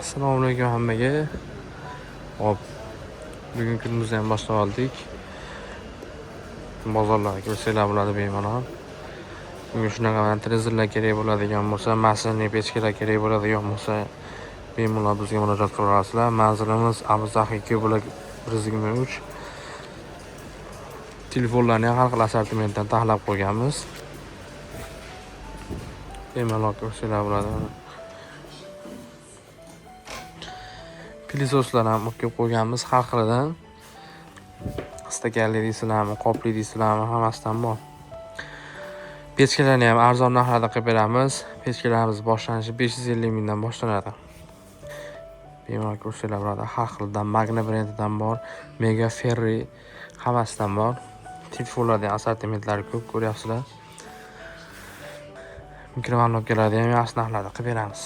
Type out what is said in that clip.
Assalomu alaykum hammaga. Hop, bugun kunimizni ham boshlab oldik. Bozorlarga kelsanglar bo'ladi bemalol. Bugun shunaqa mana televizorlar kerak bo'ladigan bo'lsa, mashinali pechkalar kerak bo'ladigan bo'lsa, bemalol bizga murojaat qila olasizlar. Manzilimiz Abu 2 bo'lak 123. Telefonlarni ham har xil assortimentdan taxlab qo'yganmiz. Bemalol ko'rsanglar bo'ladi. Mana. Pilisoslar ham olib kelib qo'yganmiz har xilidan. Stakanli deysizlarmi, qopli deysizlarmi, hammasidan bor. Pechkalarni ham arzon narxlarda qilib beramiz. Pechkalarimiz boshlanishi 550 mingdan boshlanadi. Bemalol ko'rsanglar bo'ladi. Har xilidan Magna brendidan bor, Mega Ferry hammasidan bor. Telefonlarning assortimentlari ko'p, ko'ryapsizlar. Mikrovolnovkalarni ham yaxshi narxlarda qilib beramiz.